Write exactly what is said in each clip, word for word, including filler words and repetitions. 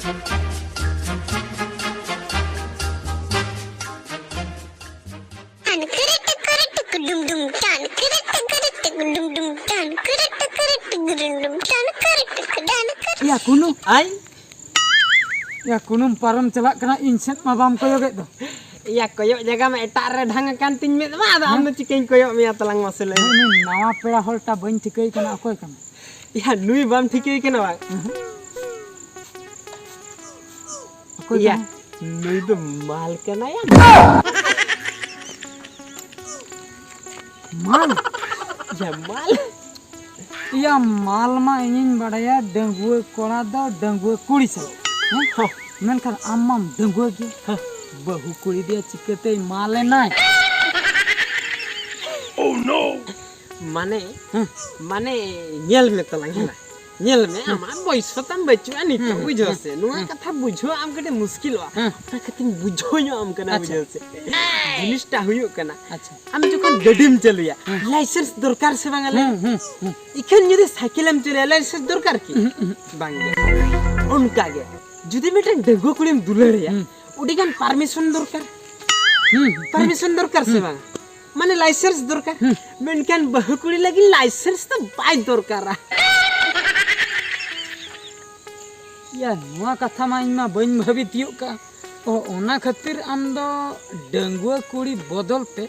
Tan kere tekere tek dum dum, tan kere tekere tek dum dum, tan kere tekere tek dum dum, tan kere tek dan kere. ᱭᱟ ᱠᱩᱱᱩ, ᱟᱭ ᱭᱟ ᱠᱩᱱᱩᱢ ᱯᱟᱨᱚᱢ ᱪᱟᱞᱟᱜ ᱠᱟᱱᱟ, ᱤᱧ ᱥᱮᱫ ᱢᱟ ᱵᱟᱢ ᱠᱚᱭᱚᱜᱮᱫ ᱫᱚ᱾ ᱭᱟ ᱠᱚᱭᱚᱜ ᱡᱟᱭᱜᱟ ᱢᱟ ᱮᱴᱟᱜ ᱨᱮ ᱰᱷᱟᱝ ᱟᱠᱟᱱ ᱛᱤᱧ ᱢᱮᱫ ᱢᱟ, ᱟᱫᱚ ᱟᱢ ᱫᱚ ᱪᱤᱠᱟᱹᱧ ᱠᱚᱭᱚᱜ ᱢᱮᱭᱟ ᱛᱟᱞᱟᱝ ᱢᱟᱥᱮ ᱞᱟᱹᱭ ᱢᱮ? ᱱᱩᱭ ᱱᱟᱣᱟ ᱯᱮᱲᱟ ᱦᱚᱲ ᱴᱟ ᱵᱟᱹᱧ ᱴᱷᱤᱠᱟᱹᱭ ᱠᱟᱱᱟ, ᱚᱠᱚᱭ ᱠᱟᱱᱟ? ᱭᱟ ᱱᱩᱭ ᱵᱟᱢ ᱴᱷᱤᱠᱟᱹᱭ ᱠᱟᱱᱟ ᱵᱟᱝ? ᱚᱠᱚᱭ ᱭᱟ, ᱠᱟᱱᱟ? ᱱᱩᱭ ᱫᱚ ᱢᱟᱞ ᱠᱟᱱᱟᱭᱟ᱾ ᱢᱟᱞ? ᱭᱟ, ᱢᱟᱞ᱾ ᱭᱟ, ᱢᱟᱞ ᱢᱟ ᱤᱧᱤᱧ ᱵᱟᱲᱟᱭᱟ, ᱰᱟᱺᱜᱩᱣᱟᱹ ᱠᱚᱲᱟ ᱫᱚ ᱰᱟᱺᱜᱩᱣᱟᱹ ᱠᱩᱲᱤ ᱥᱟᱞᱟᱜ᱾ ᱦᱮᱸ? ᱦᱚᱸ᱾ ᱢᱮᱱᱠᱷᱟᱱ ᱟᱢ ᱢᱟᱢ ᱰᱟᱺᱜᱩᱣᱟᱹ ᱜᱮᱭᱟ᱾ ᱦᱚᱸ᱾ ᱵᱟᱹᱦᱩ ᱠᱩᱲᱤ ᱫᱚᱭᱟ ᱪᱤᱠᱟᱹᱛᱮᱭ ᱢᱟᱞ ᱮᱱᱟᱭ? ᱢᱟᱱᱮ, ᱦᱮᱸ᱾ ᱢᱟᱱᱮ, ᱧᱮᱞ ᱢᱮ ᱛᱟᱞᱟᱝ, ᱦᱮᱸ᱾ ᱧᱮᱞ ᱢᱮ, ᱦᱮᱸ᱾ ᱟᱢᱟᱜ ᱵᱚᱭᱮᱥ ᱦᱚᱸ ᱛᱟᱢ ᱵᱟᱹᱪᱩᱜᱼᱟ ᱱᱤᱛᱚᱜ, ᱦᱮᱸ, ᱦᱮᱸ, ᱵᱩᱡᱷᱟᱹᱣ ᱦᱮᱸ, ᱥᱮ? ᱱᱚᱣᱟ ᱦᱮᱸ᱾ ᱠᱟᱛᱷᱟ ᱵᱩᱡᱷᱟᱹᱣ ᱟᱢ ᱠᱟᱹᱴᱤᱡ ᱢᱩᱥᱠᱤᱞᱚᱜᱼᱟ᱾ ᱦᱮᱸ᱾ ᱚᱱᱟ ᱠᱷᱟᱹᱛᱤᱨ ᱵᱩᱡᱷᱟᱹᱣ ᱧᱚᱜ ᱟᱢ ᱠᱟᱱᱟ, ᱟᱪᱪᱷᱟ᱾ ᱵᱩᱡᱷᱟᱹᱣ ᱥᱮ? ᱟᱪᱪᱷᱟ᱾ ᱡᱤᱱᱤᱥᱴᱟ ᱦᱩᱭᱩᱜ ᱠᱟᱱᱟ, ᱦᱮᱸ᱾ ᱟᱢ ᱡᱚᱠᱷᱚᱱ ᱜᱟᱹᱰᱤᱢ ᱪᱟᱹᱞᱩᱭᱟ, ᱦᱮᱸ᱾ ᱞᱟᱭᱥᱮᱱᱥ ᱫᱚᱨᱠᱟᱨ ᱥᱮ ᱵᱟᱝᱟ ᱞᱟᱹᱭ ᱦᱮᱸ, ᱢᱮ? ᱦᱮᱸ, ᱦᱮᱸ᱾ ᱤᱠᱷᱟᱹᱱ ᱡᱩᱫᱤ ᱥᱟᱭᱠᱮᱞᱮᱢ ᱪᱟᱹᱞᱩᱭᱟ, ᱞᱟᱭᱥᱮᱱᱥ ᱫᱚᱨᱠᱟᱨ ᱠᱤ? ᱦᱩᱸ, ᱦᱩᱸ᱾ ᱵᱟᱝ ᱜᱮ᱾ ᱚᱱᱠᱟ ᱜᱮ, ᱡᱩᱫᱤ ᱢᱤᱫᱴᱮᱱ ᱰᱟᱺᱜᱩᱣᱟᱹ ᱠᱩᱲᱤᱢ ᱫᱩᱞᱟᱹᱲᱮᱭᱟ, ᱦᱩᱸ᱾ ᱟᱹᱰᱤ ᱜᱟᱱ ᱯᱟᱨᱢᱤᱥᱚᱱ ᱫᱚᱨᱠᱟᱨ᱾ ᱦᱩᱸ, ᱦᱩᱸ᱾ ᱯᱟᱨᱢᱤᱥᱚᱱ ᱫᱚᱨᱠᱟᱨ ᱥᱮ ᱦᱩᱸ᱾ ᱵᱟᱝ? ᱢᱟᱱᱮ ᱞᱟᱭᱥᱮᱱᱥ ᱫᱚᱨᱠᱟᱨ᱾ ᱦᱩᱸ᱾ ᱢᱮᱱᱠᱷᱟᱱ ᱵᱟᱹᱦᱩ ᱠᱩᱲᱤ ᱞᱟᱹᱜᱤᱫ ᱞᱟᱭᱥᱮᱱᱥ ᱫᱚ ᱵᱟᱭ ᱫᱚᱨᱠᱟᱨᱟ᱾ ᱭᱟ, ᱱᱚᱣᱟ ᱠᱟᱛᱷᱟ ᱢᱟ ᱤᱧ ᱢᱟ ᱵᱟᱹᱧ ᱵᱷᱟᱹᱵᱤ ᱛᱤᱭᱳᱜ ᱠᱟᱜᱼᱟ᱾ ᱚ, ᱚᱱᱟ ᱠᱷᱟᱹᱛᱤᱨ ᱟᱢ ᱫᱚ ᱰᱟᱺᱜᱩᱣᱟᱹ ᱠᱩᱲᱤ ᱵᱚᱫᱚᱞ ᱛᱮ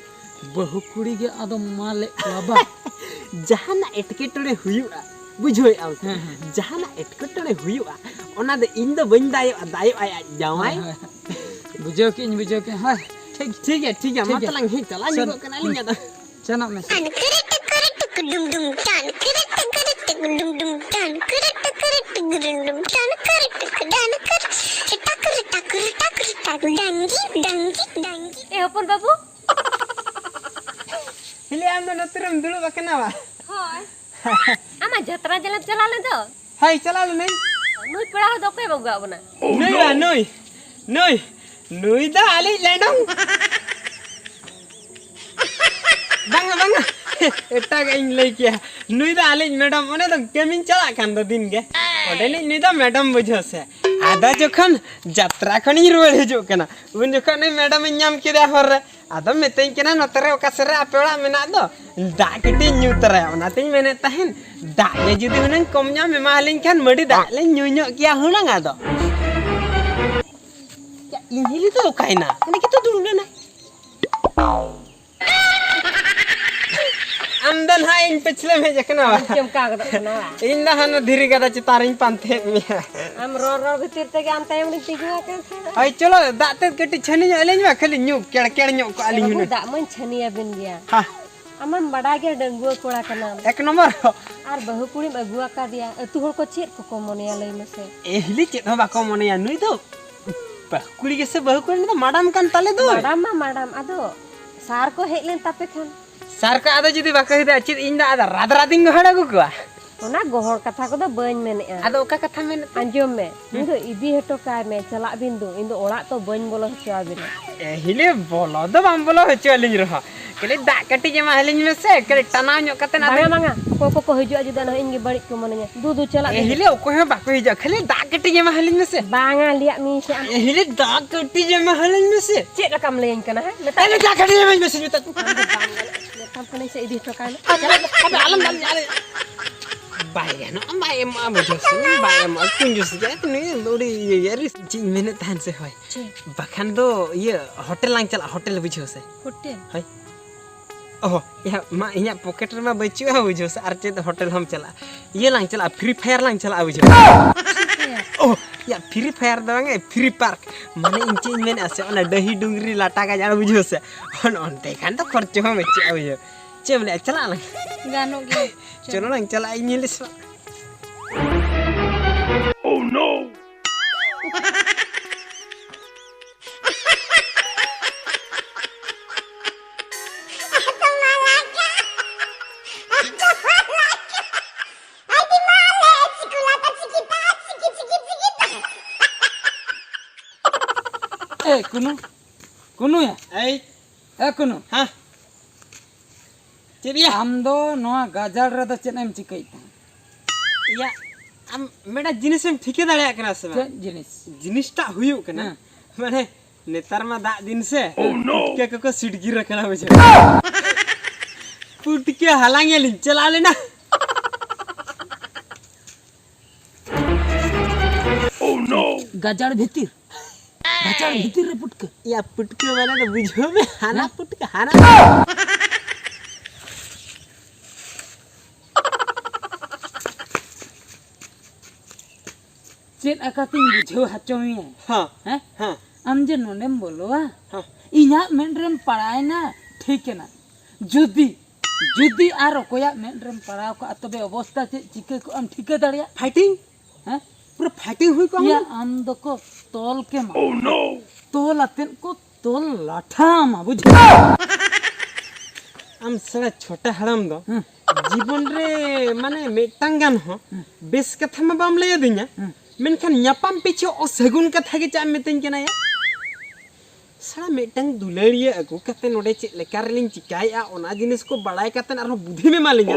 ᱵᱟᱹᱦᱩ ᱠᱩᱲᱤ ᱜᱮ ᱟᱫᱚ ᱢᱟᱞᱮᱫ ᱠᱚᱣᱟ ᱵᱟᱝ? ᱡᱟᱦᱟᱱᱟᱜ ᱮᱴᱠᱮᱴᱚᱬᱮ ᱦᱩᱭᱩᱜᱼᱟ, ᱵᱩᱡᱷᱟᱹᱣᱮᱫ ᱟᱢ ᱥᱮ? ᱦᱮᱸ, ᱦᱮᱸ, ᱦᱮᱸ᱾ ᱡᱟᱦᱟᱱᱟᱜ ᱮᱴᱠᱮᱴᱚᱬᱮ ᱦᱩᱭᱩᱜᱼᱟ, ᱚᱱᱟ ᱫᱚ ᱤᱧ ᱫᱚ ᱵᱟᱹᱧ ᱫᱟᱭᱚᱜᱼᱟ, ᱫᱟᱭᱚᱜᱼᱟᱭ ᱟᱡ ᱡᱟᱶᱟᱭ᱾ ᱦᱳᱭ, ᱦᱳᱭ, ᱦᱳᱭ᱾ ᱵᱩᱡᱷᱟᱹᱣ ᱠᱮᱫ ᱟᱹᱧ, ᱵᱩᱡᱷᱟᱹᱣ ᱠᱮᱫ ᱟᱹᱧ᱾ ᱦᱳᱭ, ᱴᱷᱤᱠ᱾ ᱴᱷᱤᱠ ᱜᱮᱭᱟ, ᱴᱷᱤᱠ ᱜᱮᱭᱟ, ᱢᱟ ᱴᱷᱤᱠ ᱜᱮᱭᱟ᱾ ᱛᱟᱞᱟᱝ ᱦᱮᱡ ᱪᱟᱞᱟᱜ ᱪᱚᱞ᱾ ᱧᱚᱜᱚᱜ ᱠᱟᱱᱟ ᱞᱤᱧ ᱟᱫᱚ᱾ ᱥᱮᱱᱚᱜ ᱢᱮ᱾ ᱴᱟᱱ ᱠᱤᱨᱤ ᱴᱤᱠ ᱠᱤᱨᱤ ᱴᱤᱠ ᱰᱩᱢ ᱰᱩᱢ, ᱴᱟᱱ ᱠᱤᱨᱤ ᱴᱤᱠ ᱠᱤᱨᱤ ᱴᱤᱠ ᱰᱩᱢ ᱰᱩᱢ, ᱴᱟᱱ ᱠᱤᱨᱤ ᱴᱤᱠ ᱠᱤᱨᱤ ᱴᱤᱠ ᱰᱩᱢ ᱰᱩᱢ, ᱴᱟᱱ ᱠᱤᱨᱤ ᱴᱤᱠ ᱰᱟᱱ ᱠᱤᱨᱤ ᱴᱟᱠ ᱨᱤ ᱴᱟᱠ ᱨᱤ ᱴᱟᱠ ᱨᱤ ᱴᱟᱠ, ᱰᱟᱝᱜᱤ, ᱰᱟᱝᱜᱤ, ᱰᱟᱝᱜᱤ᱾ ᱮ ᱦᱚᱯᱚᱱ ᱵᱟᱹᱵᱩ᱾ ᱦᱤᱞᱤ, ᱟᱢ ᱫᱚ ᱱᱚᱛᱮ ᱨᱮᱢ ᱫᱩᱲᱩᱵ ᱟᱠᱟᱱᱟ ᱵᱟ? ᱦᱳᱭ᱾ ᱟᱢᱟᱜ ᱡᱟᱛᱨᱟ ᱧᱮᱞᱮᱢ ᱪᱟᱞᱟᱣ ᱞᱮᱱ ᱫᱚ? ᱦᱳᱭ, ᱪᱟᱞᱟᱣ ᱞᱮᱱᱟᱹᱧ᱾ ᱱᱩᱭ ᱯᱮᱲᱟ ᱦᱚᱲ ᱫᱚ ᱚᱠᱚᱭ ᱵᱟᱹᱜᱩᱣᱟᱜ ᱵᱚᱱᱟ? ᱱᱩᱭ ᱵᱟ, ᱱᱩᱭ, ᱱᱩᱭ, ᱱᱩᱭ ᱫᱚ ᱟᱞᱮᱭᱤᱡ ᱞᱮᱰᱚᱝ᱾ ᱵᱟᱝᱟ, ᱵᱟᱝᱟ, ᱮᱴᱟᱜᱟᱜ ᱤᱧ ᱞᱟᱹᱭ ᱠᱮᱭᱟ᱾ ᱱᱩᱭ ᱫᱚ ᱟᱞᱮᱭᱤᱡ ᱢᱮᱰᱟᱢ, ᱚᱱᱮ ᱫᱚ ᱠᱟᱹᱢᱤᱧ ᱪᱟᱞᱟᱜ ᱠᱟᱱ ᱫᱚ ᱫᱤᱱ ᱜᱮ, ᱚᱸᱰᱮᱱᱤᱡ ᱱᱩᱭ ᱫᱚ ᱢᱮᱰᱟᱢ, ᱵᱩᱡᱷᱟᱹᱣ ᱥᱮ᱾ ᱟᱫᱚ ᱡᱚᱠᱷᱚᱱ ᱡᱟᱛᱨᱟ ᱠᱷᱚᱱᱤᱧ ᱨᱩᱣᱟᱹᱲ ᱦᱤᱡᱩᱜ ᱠᱟᱱᱟ, ᱩᱱ ᱡᱚᱠᱷᱚᱱ ᱩᱱᱤ ᱢᱮᱰᱟᱢᱤᱧ ᱧᱟᱢ ᱠᱮᱫᱮᱭᱟ ᱦᱚᱨ ᱨᱮ᱾ ᱟᱫᱚ ᱢᱤᱛᱟᱹᱧ ᱠᱟᱱᱟ, "ᱱᱚᱛᱮ ᱨᱮ ᱚᱠᱟ ᱥᱮᱫ ᱨᱮ ᱟᱯᱮ ᱚᱲᱟᱜ ᱢᱮᱱᱟᱜ ᱫᱚ, ᱫᱟᱜ ᱠᱟᱹᱴᱤᱡ ᱧᱩ ᱛᱚᱨᱟᱭᱟ᱾" ᱚᱱᱟᱛᱤᱧ ᱢᱮᱱᱮᱫ ᱛᱟᱦᱮᱱ, ᱫᱟᱜ ᱜᱮ ᱡᱩᱫᱤ ᱦᱩᱱᱟᱹᱝ ᱠᱚᱢ ᱧᱚᱜ ᱮᱢ ᱮᱢᱟ ᱟᱹᱞᱤᱧ ᱠᱷᱟᱱ, ᱢᱟᱹᱰᱤ ᱫᱟᱜ ᱞᱤᱧ ᱧᱩ ᱧᱚᱜ ᱠᱮᱭᱟ ᱦᱩᱱᱟᱹᱝ᱾ ᱟᱫᱚ ᱤᱧ ᱦᱤᱞᱤ ᱫᱚ ᱚᱠᱟᱭᱮᱱᱟ? ᱚᱸᱰᱮ ᱜᱮᱛᱚ ᱫᱩᱲᱩᱵ ᱞᱮᱱᱟᱭ᱾ ᱟᱢ ᱫᱚ ᱱᱟᱦᱟᱜ ᱤᱧ ᱯᱟᱹᱪᱷᱞᱟᱹᱢ ᱦᱮᱡ ᱟᱠᱟᱱᱟ, ᱵᱟ? ᱪᱮᱫ ᱮᱢ ᱠᱟ ᱜᱚᱫᱚᱜ ᱠᱟᱱᱟ, ᱵᱟ? ᱤᱧ ᱫᱚ ᱦᱟᱱᱟ ᱫᱷᱤᱨᱤ ᱜᱟᱫᱟ ᱪᱮᱛᱟᱱ ᱨᱤᱧ ᱯᱟᱱᱛᱮᱭᱮᱫ ᱢᱮᱭᱟ᱾ ᱟᱢ ᱨᱚᱲ ᱨᱚᱲ ᱵᱷᱤᱛᱤᱨ ᱛᱮᱜᱮ ᱟᱢ ᱛᱟᱭᱚᱢ ᱨᱤᱧ ᱛᱤᱸᱜᱩ ᱟᱠᱟᱱ ᱛᱟᱦᱮᱸᱱᱟ᱾ ᱦᱳᱭ, ᱪᱚᱞᱚ, ᱫᱟᱜ ᱛᱮᱫ ᱠᱟᱹᱴᱤᱡ ᱪᱷᱟᱹᱱᱤ ᱧᱚᱜ ᱟᱹᱞᱤᱧ ᱢᱮ, ᱠᱷᱟᱹᱞᱤ ᱧᱩ ᱠᱮᱲ ᱠᱮᱲ ᱧᱚᱜ ᱠᱚᱜᱼᱟ ᱞᱤᱧ ᱵᱟᱹᱵᱩ, ᱦᱩᱱᱟᱹᱝ᱾ ᱫᱟᱜ ᱢᱟᱧ ᱪᱷᱟᱹᱱᱤ ᱟᱹᱵᱤᱱ ᱜᱮᱭᱟ᱾ ᱦᱟ᱾ ᱟᱢᱮᱢ ᱵᱟᱰᱟᱭ ᱜᱮᱭᱟ, ᱰᱟᱺᱜᱩᱣᱟᱹ ᱠᱚᱲᱟ ᱠᱟᱱᱟᱢ᱾ ᱮᱠ ᱱᱚᱢᱵᱚᱨ᱾ ᱟᱨ ᱵᱟᱹᱦᱩ ᱠᱩᱲᱤᱢ ᱟᱹᱜᱩ ᱟᱠᱟᱫᱮᱭᱟ, ᱟᱹᱛᱩ ᱦᱚᱲ ᱠᱚ ᱪᱮᱫ ᱠᱚᱠᱚ ᱢᱚᱱᱮᱭᱟ, ᱞᱟᱹᱭ ᱢᱮᱥᱮ? ᱮ ᱦᱤᱞᱤ, ᱪᱮᱫ ᱦᱚᱸ ᱵᱟᱠᱚ ᱢᱚᱱᱮᱭᱟ, ᱱᱩᱭ ᱫᱚ ᱵᱟᱹᱦᱩ ᱠᱩᱲᱤ ᱜᱮᱥᱮ ᱵᱟᱹᱦᱩ ᱠᱩᱲᱤ, ᱱᱩᱭ ᱫᱚ ᱢᱟᱰᱟᱢ ᱠᱟᱱ ᱛᱟᱞᱮ ᱫᱚ᱾ ᱢᱟᱰᱟᱢ ᱢᱟ ᱢᱟᱰᱟᱢ, ᱟᱫᱚ ᱥᱟᱨ ᱠᱚ ᱦᱮᱡ ᱞᱮᱱ ᱛᱟᱯᱮ ᱠᱷᱟᱱ? ᱥᱟᱨ ᱠᱚ ᱟᱫᱚ ᱡᱩᱫᱤ ᱵᱟᱠᱚ ᱦᱤᱡᱩᱜᱼᱟ, ᱪᱮᱫ ᱤᱧ ᱫᱚ ᱟᱫᱚ ᱨᱟᱫᱽ ᱨᱟᱫᱽ ᱤᱧ ᱜᱚᱦᱚᱲ ᱟᱹᱜᱩ ᱠᱚᱣᱟ? ᱚᱱᱟ ᱜᱚᱦᱚᱲ ᱠᱟᱛᱷᱟ ᱠᱚᱫᱚ ᱵᱟᱹᱧ ᱢᱮᱱᱮᱫᱼᱟ᱾ ᱟᱫᱚ ᱚᱠᱟ ᱠᱟᱛᱷᱟ ᱢᱮᱱᱮᱫ ᱛᱮ? ᱟᱸᱡᱚᱢ ᱢᱮ, ᱦᱩᱸ᱾ ᱩᱱᱤ ᱫᱚ ᱤᱫᱤ ᱦᱚᱴᱚ ᱠᱟᱭ ᱢᱮ, ᱪᱟᱞᱟᱜ ᱵᱤᱱ ᱫᱩ, ᱤᱧ ᱫᱚ ᱚᱲᱟᱜ ᱛᱚ ᱵᱟᱹᱧ ᱵᱚᱞᱚ ᱦᱚᱪᱚ ᱟᱵᱤᱱᱟ᱾ ᱮ ᱦᱤᱞᱤ, ᱵᱚᱞᱚ ᱫᱚ ᱵᱟᱢ ᱵᱚᱞᱚ ᱦᱚᱪᱚ ᱟᱹᱞᱤᱧ ᱨᱮᱦᱚᱸ, ᱠᱷᱟᱹᱞᱤ ᱫᱟᱜ ᱠᱟᱹᱴᱤᱡ ᱮᱢᱟ ᱟᱹᱞᱤᱧ ᱢᱮᱥᱮ, ᱠᱷᱟᱹᱞᱤ ᱴᱟᱱᱟᱣ ᱧᱚᱜ ᱠᱟᱛᱮ ᱟᱫᱚ ᱵᱟᱝᱟ, ᱵᱟᱝᱟ, ᱚᱠᱚᱭ ᱠᱚᱠᱚ ᱦᱤᱡᱩᱜᱼᱟ ᱡᱩᱫᱤ ᱱᱟᱦᱟᱜ ᱤᱧ ᱜᱮ ᱵᱟᱹᱲᱤᱡ ᱠᱚ ᱢᱚᱱᱮᱧᱟ᱾ ᱫᱩ, ᱫᱩ, ᱪᱟᱞᱟᱜ ᱮ ᱵᱤᱱ᱾ ᱦᱤᱞᱤ, ᱚᱠᱚᱭ ᱦᱚᱸ ᱵᱟᱠᱚ ᱦᱤᱡᱩᱜᱼᱟ, ᱠᱷᱟᱹᱞᱤ ᱫᱟᱜ ᱠᱟᱹᱴᱤᱡ ᱮᱢᱟ ᱟᱹᱞᱤᱧ ᱢᱮᱥᱮ᱾ ᱵᱟᱝᱟ, ᱞᱟᱹᱭᱟᱜ ᱢᱤᱭᱟᱹᱧ ᱥᱮ ᱟᱢ᱾ ᱮ ᱦᱤᱞᱤ, ᱫᱟᱜ ᱠᱟᱹᱴᱤᱡ ᱮᱢᱟ ᱟᱹᱞᱤᱧ ᱢᱮᱥᱮ᱾ ᱪᱮᱫ ᱞᱮᱠᱟᱢ ᱞᱟᱹᱭᱟᱹᱧ ᱠᱟᱱᱟ, ᱦᱮᱸ? ᱢᱮᱛᱟᱭ ᱮ ᱦᱤᱞᱤ, ᱢᱮ᱾ ᱫᱟᱜ ᱠᱟᱹᱴᱤᱡ ᱮᱢᱟᱹᱧ ᱢᱮᱥᱮ, ᱢᱮᱛᱟᱭ ᱢᱮ᱾ ᱟᱢ ᱫᱚ ᱵᱟᱢ ᱜᱟᱱᱚᱜᱼᱟ, ᱢᱮᱛᱟᱢ ᱠᱟᱹᱱᱟᱹᱧ ᱥᱮ, ᱤᱫᱤ ᱦᱚᱴᱚ ᱠᱟᱭ ᱢᱮ᱾ ᱟᱵᱮ, ᱟᱵᱮ, ᱟᱞᱚᱢ ᱫᱟᱞ ᱧᱟᱞᱮ᱾ ᱵᱟᱭ ᱜᱟᱱᱚᱜᱼᱟ, ᱵᱟᱭ ᱮᱢᱚᱜᱼᱟ, ᱵᱩᱡᱷᱟᱹᱣ ᱥᱮ, ᱵᱟᱭ ᱮᱢᱚᱜᱼᱟ, ᱠᱩᱧᱡᱩᱥ ᱜᱮᱭᱟ ᱱᱩᱭ, ᱟᱹᱰᱤ ᱤᱭᱟᱹ ᱜᱮᱭᱟ᱾ ᱟᱨ ᱪᱮᱫ ᱤᱧ ᱢᱮᱱᱮᱫ ᱛᱟᱦᱮᱱ ᱥᱮ, ᱦᱳᱭ᱾ ᱪᱮᱫ? ᱵᱟᱠᱷᱟᱱ ᱫᱚ ᱤᱭᱟᱹ, ᱦᱳᱴᱮᱞ ᱞᱟᱝ ᱪᱟᱞᱟᱜᱼᱟ, ᱦᱳᱴᱮᱞ, ᱵᱩᱡᱷᱟᱹᱣ ᱥᱮ᱾ ᱦᱳᱴᱮᱞ? ᱦᱳᱭ᱾ ᱚᱦᱚ, ᱤᱭᱟᱹ ᱢᱟ ᱤᱧᱟᱹᱜ ᱯᱚᱠᱮᱴ ᱨᱮᱢᱟ ᱵᱟᱹᱪᱩᱜᱼᱟ, ᱵᱩᱡᱷᱟᱹᱣ ᱥᱮ, ᱟᱨ ᱪᱮᱫ ᱦᱳᱴᱮᱞ ᱦᱚᱸᱢ ᱪᱟᱞᱟᱜᱼᱟ? ᱤᱭᱟᱹ ᱞᱟᱝ ᱪᱟᱞᱟᱜᱼᱟ, ᱯᱷᱨᱤ ᱯᱷᱟᱭᱟᱨ ᱞᱟᱝ ᱪᱟᱞᱟᱜᱼᱟ, ᱵᱩᱡᱷᱟᱹᱣ᱾ Free fire? ᱚᱦᱚ, ᱤᱭᱟᱹ ᱯᱷᱨᱤ ᱯᱷᱟᱭᱟᱨ ᱫᱚ ᱵᱟᱝ, ᱯᱷᱨᱤ ᱯᱟᱨᱠ᱾ ᱢᱟᱱᱮ ᱤᱧ ᱪᱮᱫ ᱤᱧ ᱢᱮᱱᱮᱫᱼᱟ ᱥᱮ, ᱚᱱᱟ ᱰᱟᱹᱦᱤ ᱰᱩᱝᱨᱤ ᱞᱟᱴᱟ ᱜᱟᱡᱟᱲ, ᱵᱩᱡᱷᱟᱹᱣ ᱥᱮ, ᱚᱱ-, ᱚᱱᱛᱮ ᱠᱷᱟᱱ ᱫᱚ ᱠᱷᱚᱨᱪᱚ ᱦᱚᱸ ᱵᱟᱹᱪᱩᱜᱼᱟ, ᱵᱩᱡᱷᱟᱹᱣ᱾ ᱪᱮᱫ ᱮᱢ ᱞᱟᱹᱭᱟ, ᱪᱟᱞᱟᱜ ᱟᱞᱟᱝ? ᱜᱟᱱᱚᱜ ᱜᱮᱭᱟ᱾ ᱪᱚᱞᱚ ᱞᱟᱝ ᱪᱟᱞᱟᱜᱼᱟ, ᱤᱧ ᱧᱮᱞ ᱥᱮ᱾ Oh no! ᱮ ᱠᱩᱱᱩ, ᱠᱩᱱᱩᱭᱟ᱾ ᱮᱭ᱾ ᱮ ᱠᱩᱱᱩ᱾ ᱦᱮᱸ᱾ ᱪᱮᱫ ᱭᱟ? ᱟᱢ ᱫᱚ ᱱᱚᱣᱟ ᱜᱟᱡᱟᱲ ᱨᱮᱫᱚ ᱪᱮᱫ ᱮᱢ ᱪᱤᱠᱟᱹᱭᱮᱫ ᱛᱟᱦᱮᱸᱫ? ᱤᱭᱟ, ᱟᱢ ᱢᱤᱫᱴᱟᱝ ᱡᱤᱱᱤᱥᱮᱢ ᱴᱷᱤᱠᱟᱹ ᱫᱟᱲᱮᱭᱟᱜ ᱠᱟᱱᱟ ᱥᱮ ᱵᱟᱝ? ᱪᱮᱫ ᱡᱤᱱᱤᱥ? ᱡᱤᱱᱤᱥᱴᱟᱜ ᱦᱩᱭᱩᱜ ᱠᱟᱱᱟ, ᱦᱮᱸ᱾ ᱢᱟᱱᱮ, ᱱᱮᱛᱟᱨ ᱢᱟ ᱫᱟᱜ ᱫᱤᱱ ᱥᱮ, ᱯᱩᱴᱠᱟᱹ ᱠᱚᱠᱚ ᱥᱤᱴᱜᱤᱨ ᱟᱠᱟᱱᱟ, ᱵᱩᱡᱷᱟᱹᱣ᱾ ᱯᱩᱴᱠᱟᱹ ᱦᱟᱞᱟᱝ ᱮ ᱞᱤᱧ ᱪᱟᱞᱟᱣ ᱞᱮᱱᱟ᱾ ᱜᱟᱡᱟᱲ ᱵᱷᱤᱛᱤᱨ, ᱜᱟᱡᱟᱲ ᱵᱷᱤᱛᱤᱨ ᱨᱮ ᱯᱩᱴᱠᱟᱹ᱾ ᱭᱟ, ᱯᱩᱴᱠᱟᱹ ᱢᱟᱱᱮ ᱫᱚ ᱵᱩᱡᱷᱟᱹᱣ ᱢᱮ, ᱦᱟᱱᱟ ᱦᱮᱸ? ᱯᱩᱴᱠᱟᱹ, ᱦᱟᱱᱟ᱾ ᱪᱮᱫ ᱟᱠᱟᱛᱤᱧ ᱵᱩᱡᱷᱟᱹᱣ ᱦᱚᱪᱚ ᱢᱮᱭᱟ? ᱦᱮᱸ᱾ ᱦᱮᱸ? ᱦᱮᱸ᱾ ᱟᱢ ᱡᱮ ᱱᱚᱰᱮᱢ ᱵᱚᱞᱚᱣᱟ, ᱦᱮᱸ᱾ ᱤᱧᱟᱹᱜ ᱢᱮᱫ ᱨᱮᱢ ᱯᱟᱲᱟᱣᱮᱱᱟ, ᱴᱷᱤᱠ ᱮᱱᱟ᱾ ᱡᱩᱫᱤ, ᱡᱩᱫᱤ ᱟᱨ ᱚᱠᱚᱭᱟᱜ ᱢᱮᱫ ᱨᱮᱢ ᱯᱟᱲᱟᱣ ᱠᱚᱜᱼᱟ, ᱛᱚᱵᱮ ᱚᱵᱚᱥᱛᱟ ᱪᱮᱫ ᱪᱤᱠᱟᱹ ᱠᱚᱜᱼᱟᱢ ᱴᱷᱤᱠᱟᱹ ᱫᱟᱲᱮᱭᱟᱜ? ᱯᱷᱟᱭᱴᱤᱝ᱾ ᱦᱮᱸ? ᱯᱩᱨᱟᱹ ᱯᱷᱟᱭᱴᱤᱝ ᱦᱩᱭ ᱠᱚᱜᱼᱟ ᱭᱟ, ᱦᱩᱱᱟᱹᱝ᱾ ᱟᱢ ᱫᱚᱠᱚ ᱛᱚᱞ ᱠᱮᱢᱟ᱾ ᱛᱚᱞ ᱟᱛᱮᱫ ᱠᱚ ᱛᱚᱞ ᱞᱟᱴᱷᱟᱢᱟ, ᱵᱩᱡᱷᱟᱹᱣ? ᱟᱢ ᱥᱟᱞᱟ ᱪᱷᱳᱴᱟ ᱦᱟᱲᱟᱢ ᱫᱚ ᱦᱮᱸ᱾ ᱡᱤᱵᱚᱱ ᱨᱮ ᱢᱟᱱᱮ ᱢᱤᱫᱴᱟᱝ ᱜᱟᱱ ᱦᱚᱸ ᱦᱮᱸ᱾ ᱵᱮᱥ ᱠᱟᱛᱷᱟ ᱢᱟ ᱵᱟᱢ ᱞᱟᱹᱭ ᱟᱹᱫᱤᱧᱟ, ᱦᱮᱸ᱾ ᱢᱮᱱᱠᱷᱟᱱ ᱧᱟᱯᱟᱢ ᱯᱤᱪᱷᱩ ᱚᱥᱟᱹᱜᱩᱱ ᱠᱟᱛᱷᱟ ᱜᱮ ᱪᱮᱫ ᱮᱢ ᱢᱤᱛᱟᱹᱧ ᱠᱟᱱᱟ ᱭᱟ? ᱥᱟᱞᱟ ᱢᱤᱫᱴᱟᱝ ᱫᱩᱞᱟᱹᱲᱤᱭᱟᱹ ᱟᱹᱜᱩ ᱠᱟᱛᱮ ᱱᱚᱰᱮ ᱪᱮᱫ ᱞᱮᱠᱟ ᱨᱮᱞᱤᱧ ᱪᱤᱠᱟᱭᱮᱜᱼᱟ, ᱚᱱᱟ ᱡᱤᱱᱤᱥ ᱠᱚ ᱵᱟᱲᱟᱭ ᱠᱟᱛᱮ ᱟᱨᱦᱚᱸ ᱵᱩᱫᱷᱤᱢ ᱮᱢᱟ ᱞᱤᱧᱟ?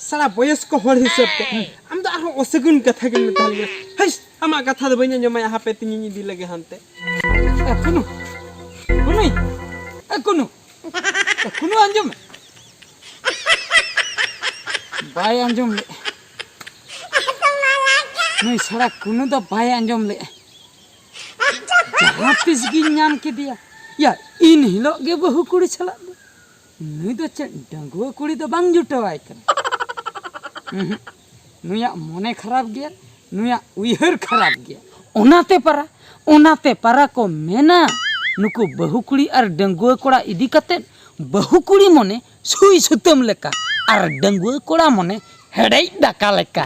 ᱥᱟᱞᱟ ᱵᱚᱭᱚᱥ ᱠᱚ ᱦᱚᱲ ᱦᱤᱥᱟᱹᱵ ᱛᱮ ᱟᱢ ᱫᱚ ᱟᱨᱦᱚᱸ ᱚᱥᱟᱹᱜᱩᱱ ᱠᱟᱛᱷᱟ ᱜᱮᱢ ᱢᱮᱛᱟ ᱞᱤᱧᱟ᱾ ᱦᱟᱹᱥ, ᱟᱢᱟᱜ ᱠᱟᱛᱷᱟ ᱫᱚ ᱵᱟᱹᱧ ᱟᱸᱡᱚᱢᱟ, ᱦᱟᱯᱮ ᱛᱤᱧᱤᱧ ᱤᱫᱤ ᱞᱮᱜᱮ ᱦᱟᱱᱛᱮ᱾ ᱮ ᱠᱩᱱᱩ, ᱠᱩᱱᱩᱭ, ᱮ ᱠᱩᱱᱩ, ᱮ ᱠᱩᱱᱩ ᱟᱸᱡᱚᱢ ᱢᱮ᱾ ᱵᱟᱭ ᱟᱸᱡᱚᱢ ᱞᱮᱫ᱾ ᱱᱩᱭ ᱥᱟᱲᱟ ᱠᱩᱱᱩ ᱫᱚ ᱵᱟᱭ ᱟᱸᱡᱚᱢ ᱞᱮᱫ᱾ ᱡᱟᱦᱟᱸ ᱛᱤᱥ ᱜᱤᱧ ᱧᱟᱢ ᱠᱮᱫᱮᱭᱟ᱾ ᱭᱟ, ᱤᱱ ᱦᱤᱞᱳᱜ ᱜᱮ ᱵᱟᱹᱦᱩ ᱠᱩᱲᱤ ᱥᱟᱞᱟᱜ ᱫᱚ᱾ ᱱᱩᱭ ᱫᱚ ᱪᱮᱫ ᱰᱟᱺᱜᱩᱣᱟᱹ ᱠᱩᱲᱤ ᱫᱚ ᱵᱟᱝ ᱡᱩᱴᱟᱹᱣᱟᱭ ᱠᱟᱱᱟ᱾ ᱩᱦᱩᱸ᱾ ᱱᱩᱭᱟᱜ ᱢᱚᱱᱮ ᱠᱷᱟᱨᱟᱯ ᱜᱮᱭᱟ, ᱱᱩᱭᱟᱜ ᱩᱭᱦᱟᱹᱨ ᱠᱷᱟᱨᱟᱯ ᱜᱮᱭᱟ᱾ ᱚᱱᱟᱛᱮ ᱯᱟᱨᱟ, ᱚᱱᱟᱛᱮ ᱯᱟᱨᱟ ᱠᱚ ᱢᱮᱱᱟ, ᱱᱩᱠᱩ ᱵᱟᱹᱦᱩ ᱠᱩᱲᱤ ᱟᱨ ᱰᱟᱺᱜᱩᱣᱟᱹ ᱠᱚᱲᱟ ᱤᱫᱤ ᱠᱟᱛᱮᱫ ᱵᱟᱹᱦᱩ ᱠᱩᱲᱤ ᱢᱚᱱᱮ ᱥᱩᱭ ᱥᱩᱛᱟᱹᱢ ᱞᱮᱠᱟ ᱟᱨ ᱰᱟᱺᱜᱩᱣᱟᱹ ᱠᱚᱲᱟ ᱢᱚᱱᱮ ᱦᱮᱰᱮᱡ ᱫᱟᱠᱟ ᱞᱮᱠᱟ᱾